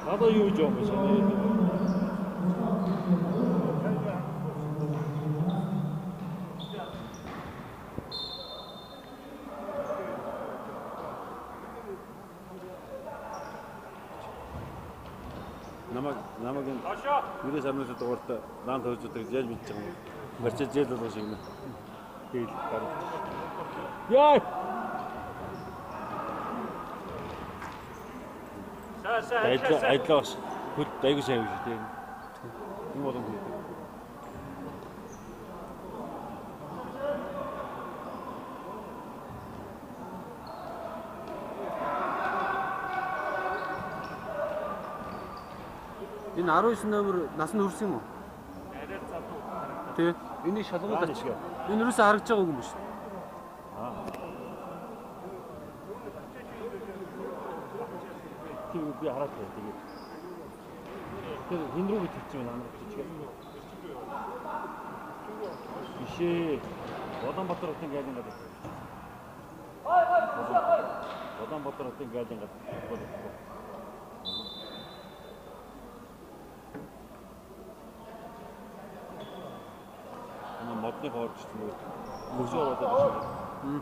Гадаа юу гэж юм бэ шээ. Намаг 90-аас дугаарт лан төвжүүлдэг яаж мэдчих юм бэ? Марчаа зээл болгох шиг нэ. Тэгэл гарах. Яа! Айдлаа бас хөл айгуу сайн юм шиг тийм. Юм болон хийдэг. Энэ 19 номер нас нь хүрсэн юм уу? Арай залуу. Тий. Энийг шалгуулаач. Энэ юусаа харагдаж байгаагүй юм биш. Аа. Тийм би хараад байна. Тэгээд. Тэр хин рүү гэж хэлсэн юм аа жижиг. Бишээ. Улаанбаатар хотын гайлын газар. Улаанбаатар хотын гайлын газар. Энэ модны хоорч юм уу? Мөсөө ороод байна. Энэ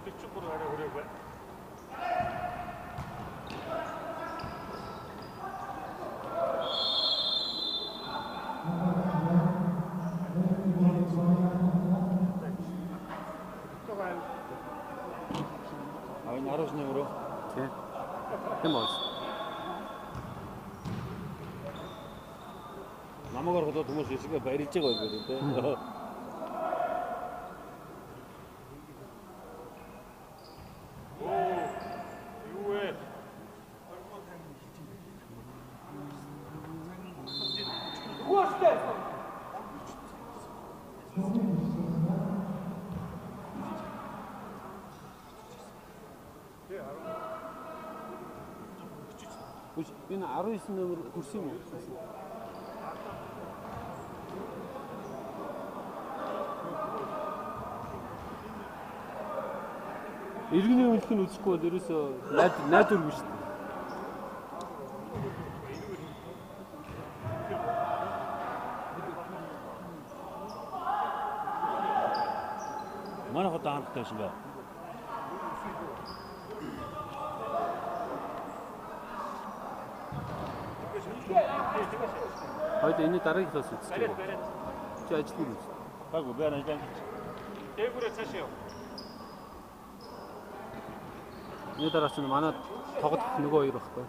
43 арай хүрээгүй байна. А энэ 19 номер үү? Тий. Тийм байна. Намайг ороход хүмүүс хэсгээ баярлж байгаа байх үү те. Юу вэ? Энэ 19 номер хүрсэн юм уу? Иргэний өмнөх нь үзэхгүй бол ерөөсөө найдваргүй шүү дээ. Манай хотод хандтай байсан бэ? Хоёул энэ дараагийн класс үзчих. Чи ажилгүй үү? Гайгүй би ажиллаж. Дээгүүрээ цаашаа яв. Энэ дараа чинь манай тоглох нөгөө хоёр байхгүй.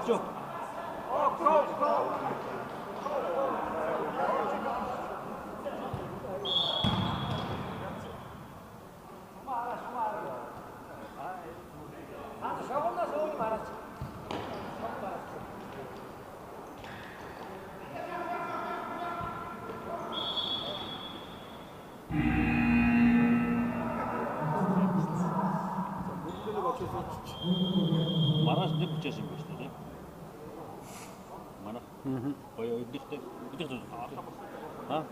Хажуу. Маргааш нэг хүчээс юм байна шүү дээ. Манай. Гоё өдөртэй. Аа.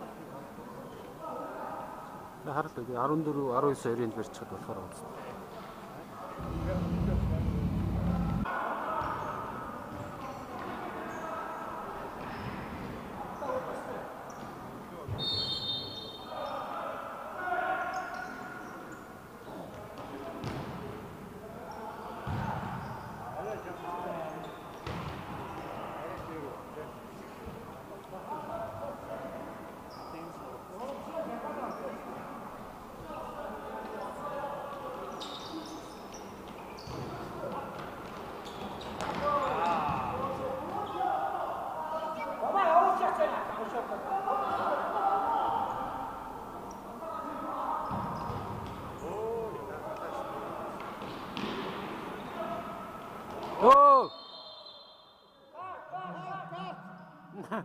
Харалт 14 19 хоёрын барьчихад болохоор байна. Ингээ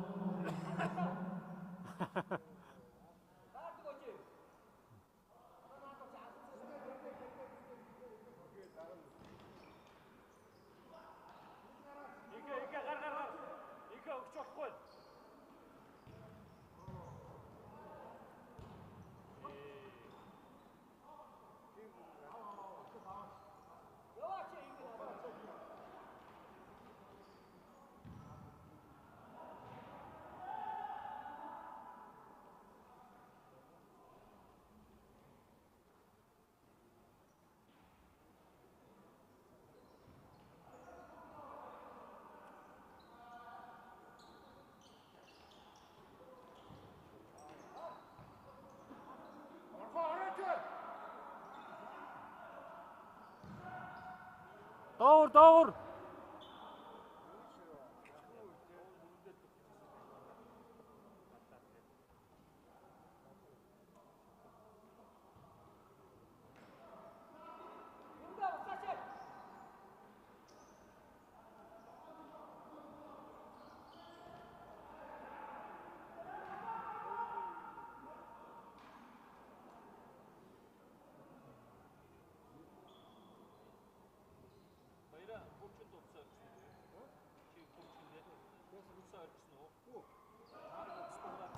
гар гар гар. Ингээ өгч болохгүй. Доогуур доогуур. Баяра бүрчин дутсаа орчихсон үү? Чи бүрчин дээр дутсаа орчихсон уу? Хаа дутсаа.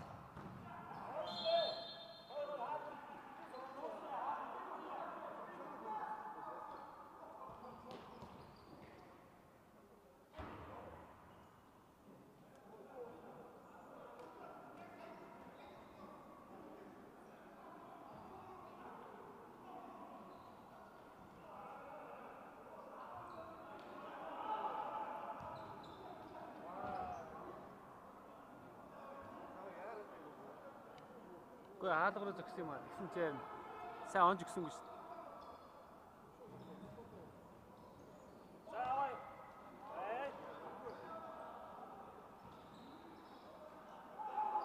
Үгүй хаалга руу зогсон юм аа. Тэгсэн чинь сайн онж гисэнгүй шүү дээ. За аваа. Эй.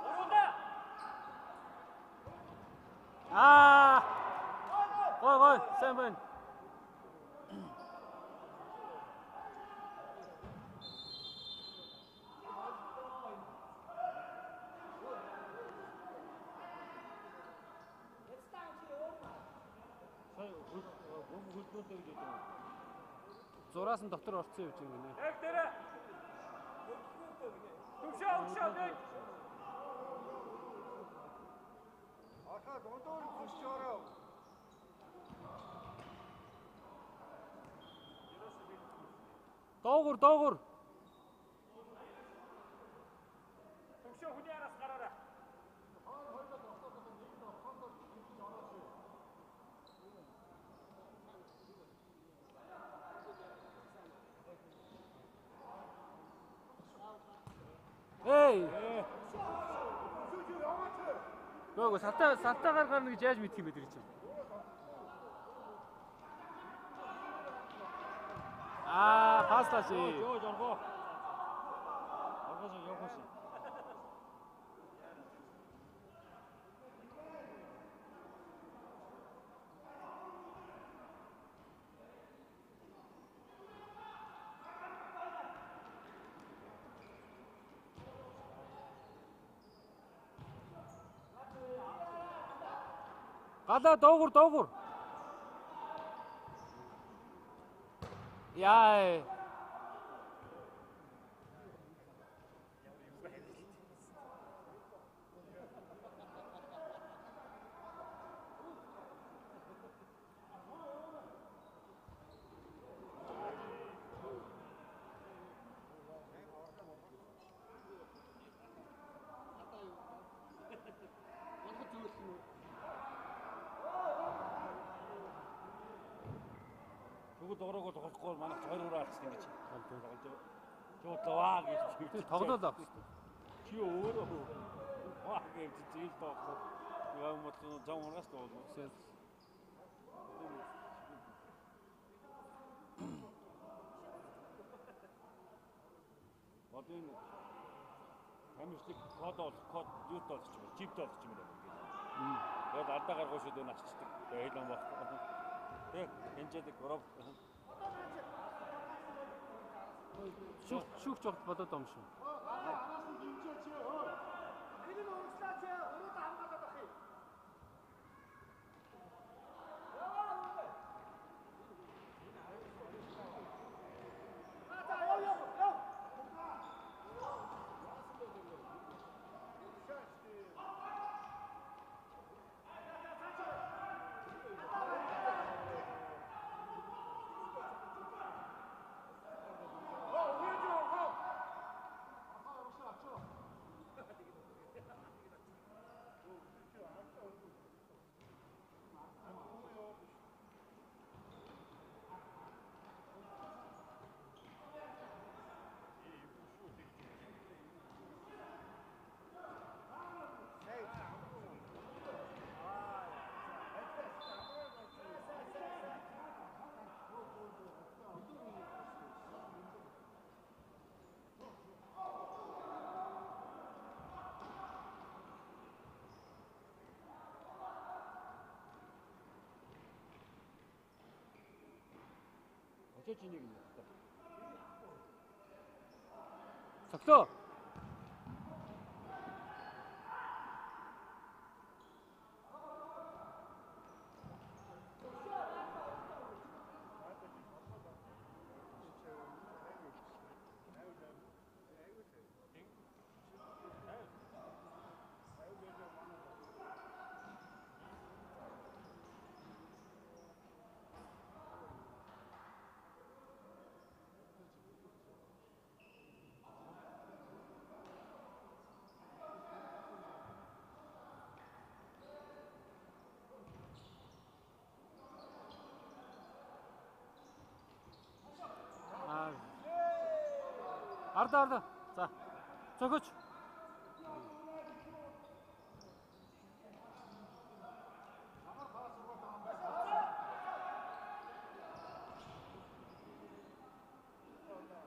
Урууна. Аа! Гой гой, сайн байна. Сая бөмбөг хөлдөлтэй гэж бодсон. Зураас нь дотор орцсон явж байгаа гинэ. Яг дээрээ. Төвшөө өгшөө нэг. Архаа дундуур хүсч ороо. Доогуур доогуур. Төвшөө хүний араас гараарай. Эй! Гөө салтаа салтаагаар гарна гэж яаж мэдх юм бэ тэр чинь? Аа, паслаач. Йоо жоргоо. Оргоос явах шин. Галаа доогуур доогуур. Яа. Зүгэл дуурайг тоглохгүй манайх 2 өрөө алдсан гэж. Тоглож жуудлаа гэж. Тэр тоглоул авах хэрэгтэй. Чи өөрөө ваа гэж зээл тоглох. Яа юм бол зам ургаас тоглох. Одоо энэ тамирчлаг код бол код юутай болчих юм бэ? Чиптэй болчих юм байна ингээд. Тэгээд алдаа гаргуу шүү дээ насчдаг. Тэгээд хэл баг. Тэг хинжээдэг робот. Шүүх шүүх жогт бодоод юм шүү. Араас нь дэмжиж Очооч энийг нь. Цоглоо. Арда арда. За. Зөхөж.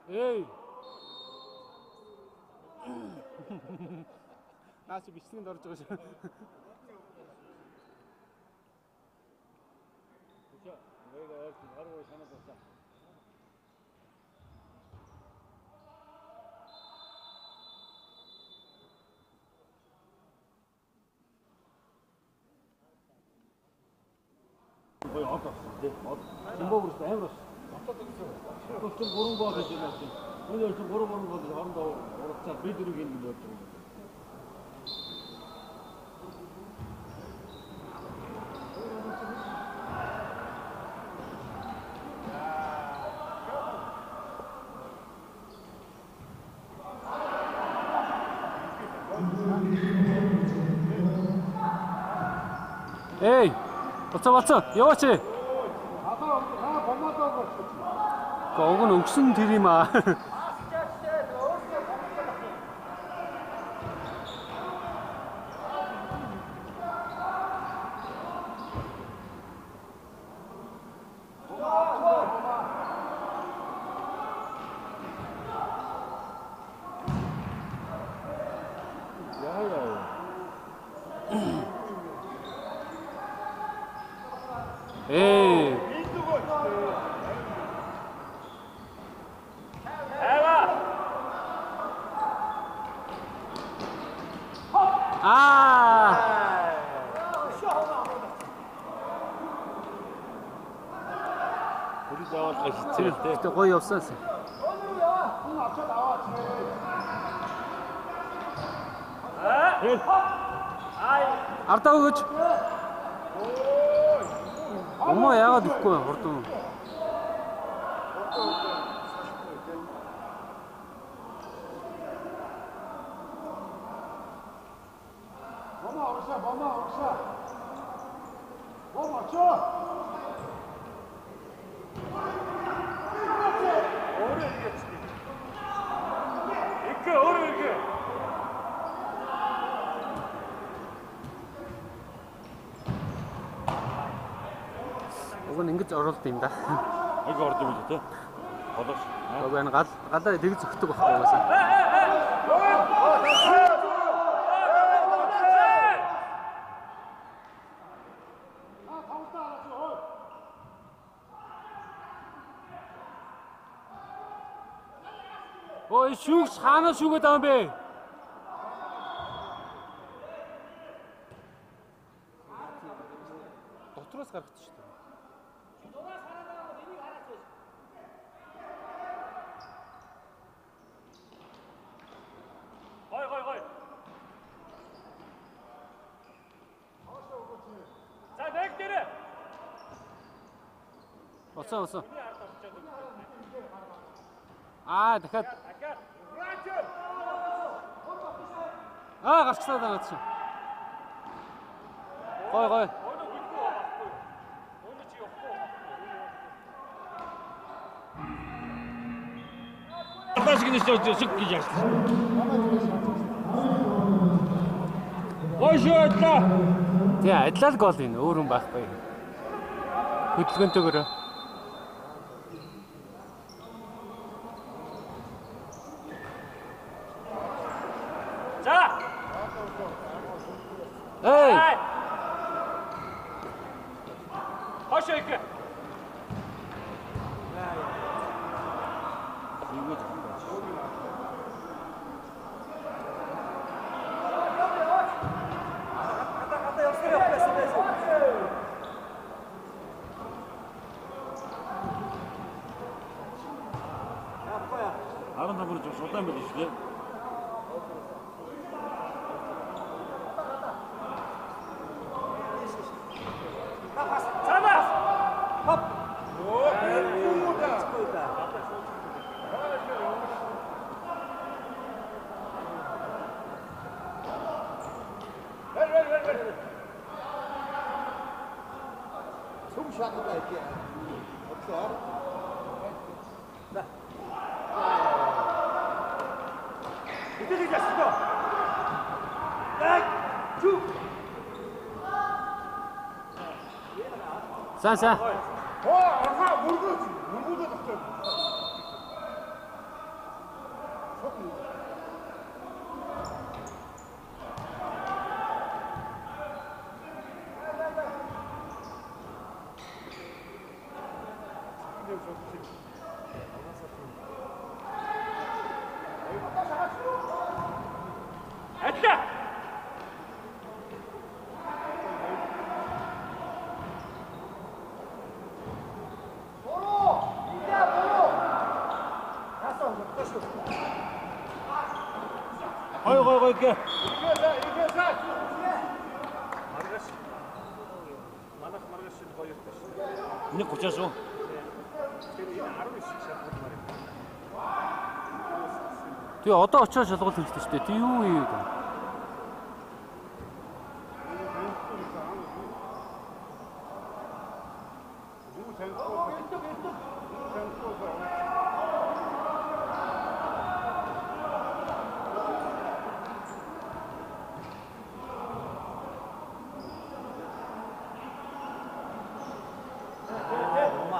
Эй. Наач бичлэгэнд орж байгаа шүү. Тэшээ. Нэг ойрхон гар гоо санаад байна. Гоё од авсан тий. Од. Зимбабве амар болсон. Дотоод 3 гол хийж байна чинь. Өнөө чинь 3 3 гол хоорондоо уралцаад би дөрөв хийнэ гэж бодож байгаа юм. Эй. Болцоо болцоо. Яваач. Гэхдээ уг нь өгсөн тэр юм аа. Яа яа. Эй. Аа. Хөрөл явуулгаа хичээл тий. Гэтэ гоё явсан. Ардаа өгөөч. Өмөө яагаад өгөхгүй вэ? Хурдан. Бомо урагшаа, бомо урагшаа. Бомо очоо. Өөрөө эргээч. Ингээ өөрөө эргээ. Уг нь ингэж оруулд юм да. Нэг орд юм л тий. Болоош. Уг энэ гал галаа тэгж зөгтөг байхгүй угаасаа. Ой шүүгч хаанаа шүүгээд байгаа юм бэ? Дотроос гаргачих шүү дээ. Гой гой гой. За нэг дээрээ. Болцоо болцоо. Миний ард орчоод өгөх. Аа дахиад Дахиад. аа гарчлаа даа наад чи. Гой гой. Өнөө бүлгүй байгаа байхгүй юу? Өнөө чи явахгүй байгаа байхгүй юу? Ардаа шиг нэг шиг гэж яасан. Гоё шүү адлаа. Тий адилал гол энэ өөр хүн байхгүй. Хөдөлгөөнтэйгөр. За. Эй! Ай. Хошоо их. 15 мөр жоо удаан байл шүү дээ. Цаанаас. Хоп. Оо, да. Вэр вэр вэр вэр. Цүм шаттай гэх. Оцоор. За. Итгэж ясдоо. Яг чү. Сайн сайн. Оо, арга мөргөөч, мөргөөдөө тогтоо. Алла. Буруу. Идэ буруу. Яасан өгөх шүү. Гой гой гой гэ. Игээсэ, игээсэ. Маргааш. Манайх маргааш энэ хоёр таш. 1:30 шүү. Тэр энэ 19 шалгуулмаар юм. Тэгээ одоо очиод шалгуул хэрэгтэй шүү дээ. Тэг юу юм бэ? Юу танихгүй. Юу танихгүй.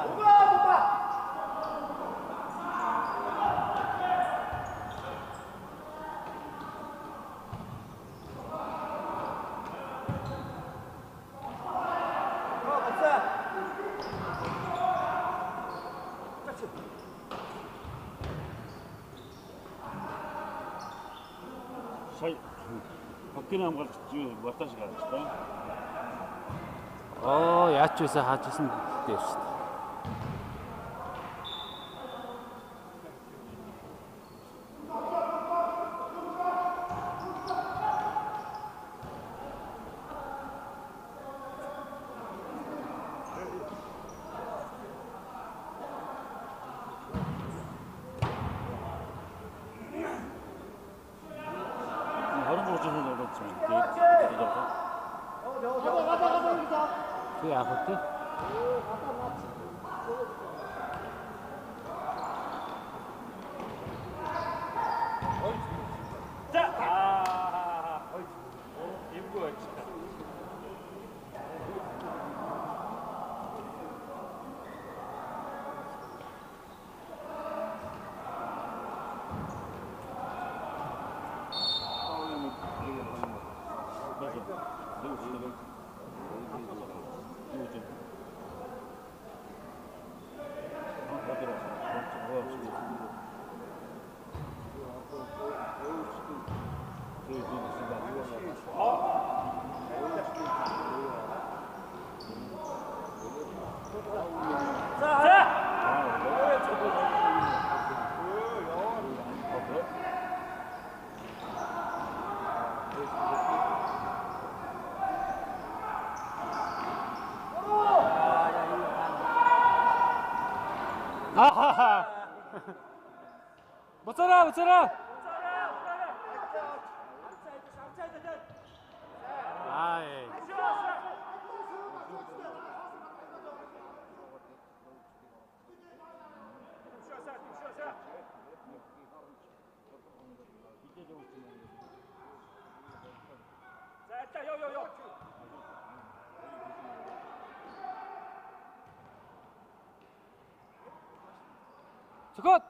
Угаа угаа. Оо, за. Сая хоккейн хамгаалагч юу баташ гарч та. Оо, яач байсан хааж исэн дээр шүү дээ. Энэ 23 жилийн тоглож байна. Гада гада гада. Тэг яах вэ те? Гада наац. За. Аа. Эвгүй байж та. За. Ахаха. Буцаараа, буцаараа. Аа. За, алла, ёо ёо ёо. Цохиод.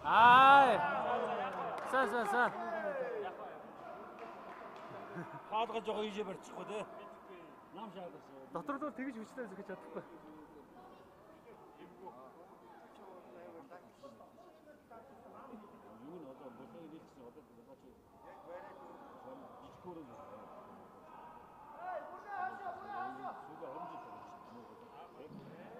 Аа. Сайн сайн сайн. Хаалга жоо ийжээ барьчихгүй те. Нам шаардсан. Дотор л тэгж хүчтэй зөхиж чадахгүй. Юу н одоо булан нийлсэн одоо булаач. Жижиггүүр юм. Сүүгээ 20 жил тоглож байна.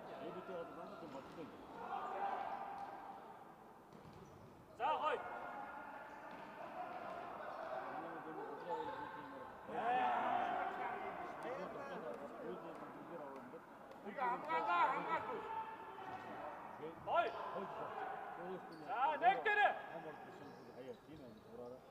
Хамгаалаа хамгаалгүй. Гой. За нэг дээр. Хаяа тийм юм ураараа.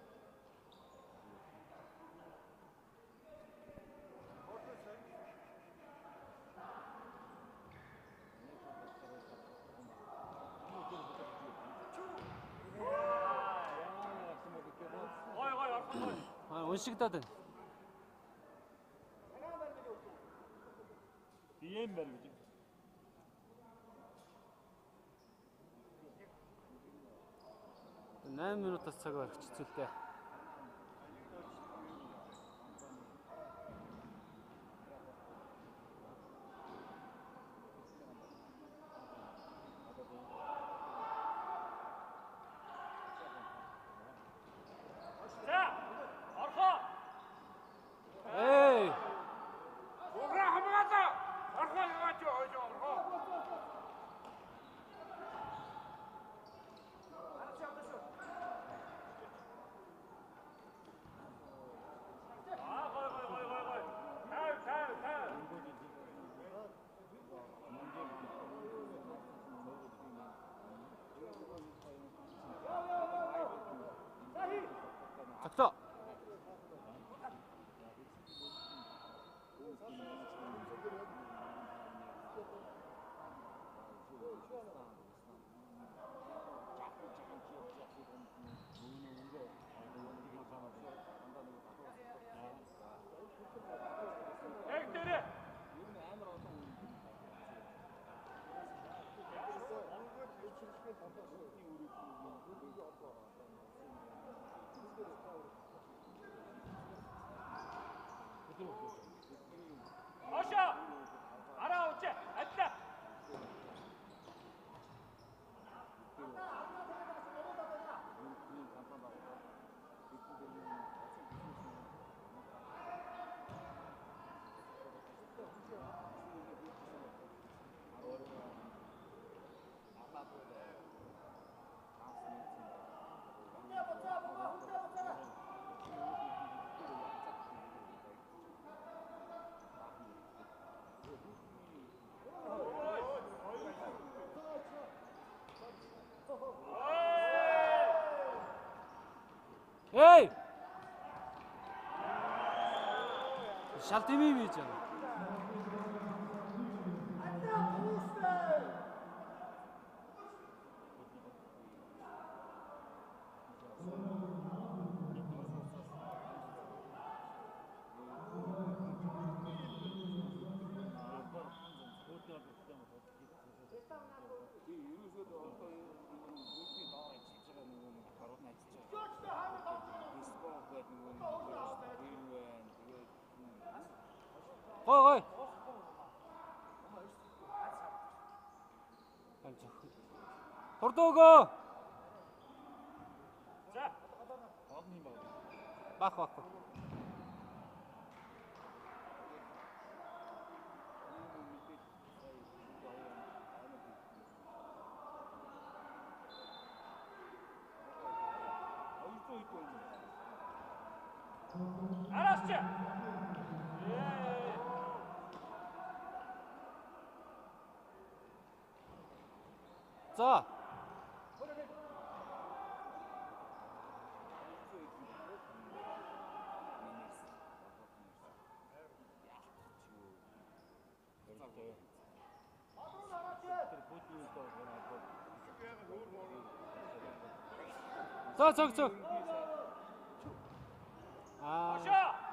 Гой гой орхон гой. Аа уншигдаад байна. DM барь гэж. 8 минутаас цаг барих хэцүүлтэй. За. Орхоо. Эй! Уграа хамгаалаа. Орхоо яваач хойш орхоо. Аа гой гой гой гой гой. Тайв тайв тайв. Тогтоо. Нэг дээр. Хошоо. Араа уучаа. Аллаа. Эй! Шал дэмий мэж байна. Гой гой. Хурд өгөө. За. Бах бах. Араас чи. Ээ. За. За цог цог. Аа. Хошоо.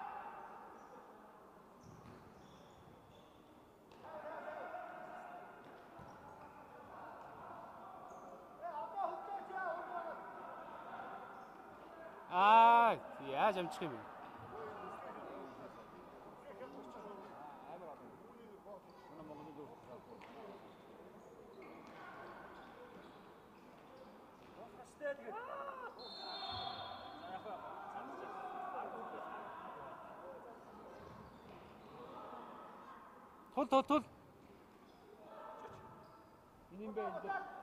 Аа, яаж амжих юм бэ? Тул тул тул. Энэ юм бэ энэ дээр.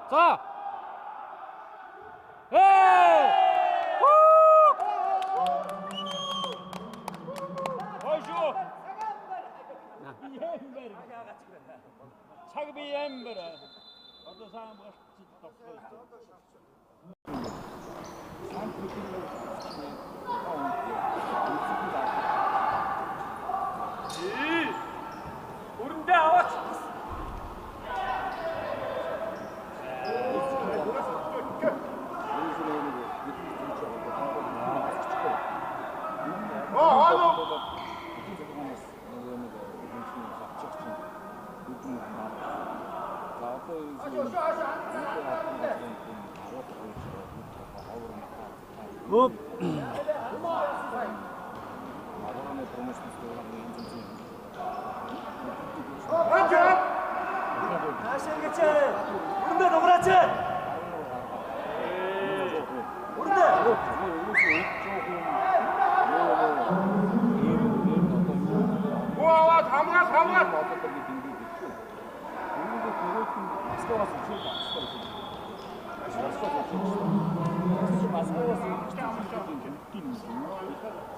За. Ээ! Хойшоо. Ямбэр. Цаг би ямбэр. Одоо сайн гарч тогтгоо. Өрөндөө аваач. Хөп. Хаашаа ингэж өрөндөө дуграач. Өрөндөө. Хүү аваад хамгаал хамгаал.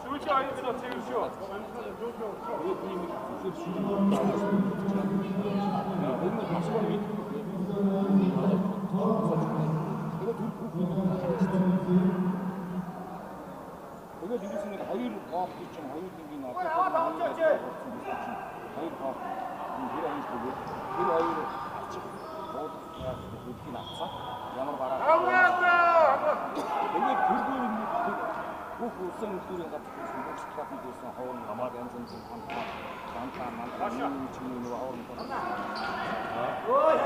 Сүүлийн 2 минут цэвэр шүү. Тэгээд ерөөс нэг хоёр гол хийж юм хоёр нэг хоёр гол тэр хоёр зүгээр тэр хоёр ачих буулгах хөдөлгөөний авцаа ямар бараа тэгээд тэргээр бүх улсын хөдөлгөөний газар бүх шоколадны дүүсэн ховор хамаар янз янзын хамтаа дантаа мантаа ч юм уу ховор Ой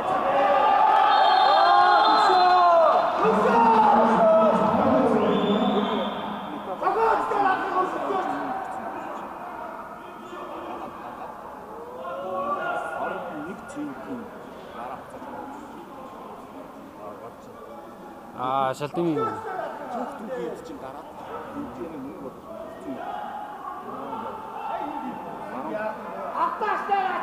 Аа, шалтын түүхүүд чинь дараад энэ мөнгө бодох хэцүү. Автааштай яа.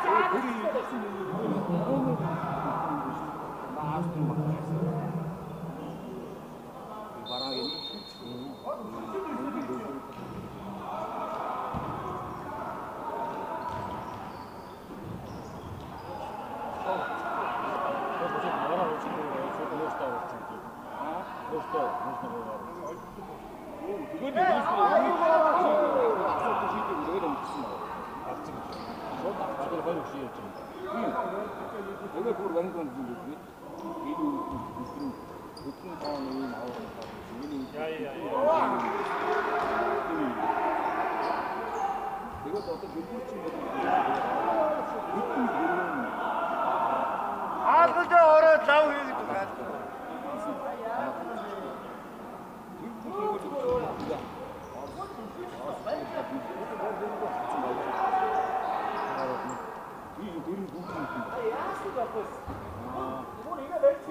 Тэгээд бүр вангон юм би. Энэ бүтэн тоон ийм авах юм. Яа яа. Тэгээд одоо дэлгүүр чинь бүтэн гэрэн Хаалгаж ороод лав хийдэг байна.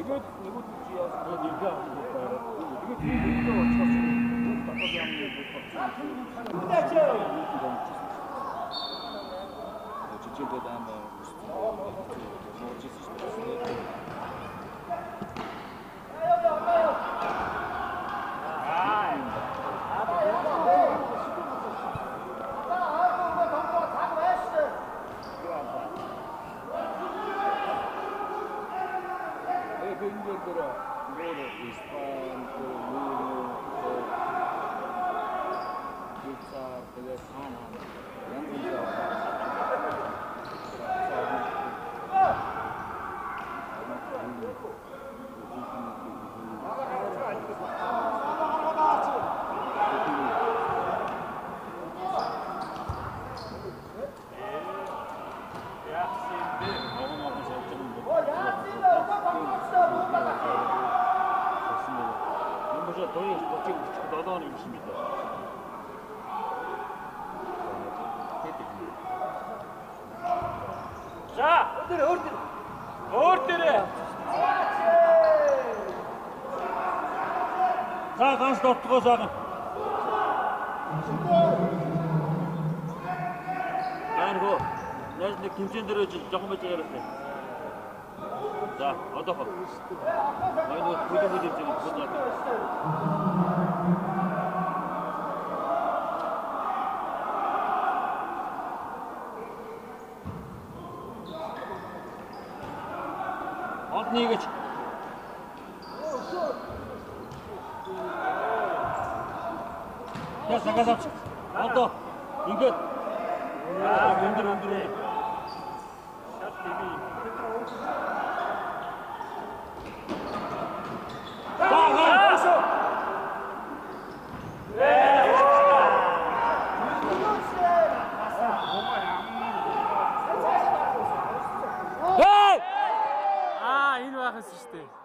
Тэгээд нөгөө чи яасан бэ? Дэлхий авах байраа. Тэгээд тийм дэлхий очихоос бүх дотоод яамны бүх болсон. Жижигдээд аим өссөн. Шүү дээ. За, өөр дээрээ. За ганц довтгоо сайхан. Маа нөгөө найз нэг тэмцээн дээр байж жоохон байж байгаа яриатай. За, одоохоо. Маа нөгөө бүлэг бүлэг юм бүлэг. Одны гэж. Я сагаас авч. Одоо ингээд өндөр өндөр өндөр. Шат дэви. Hey! Аа, энэ байх юм шүү дээ.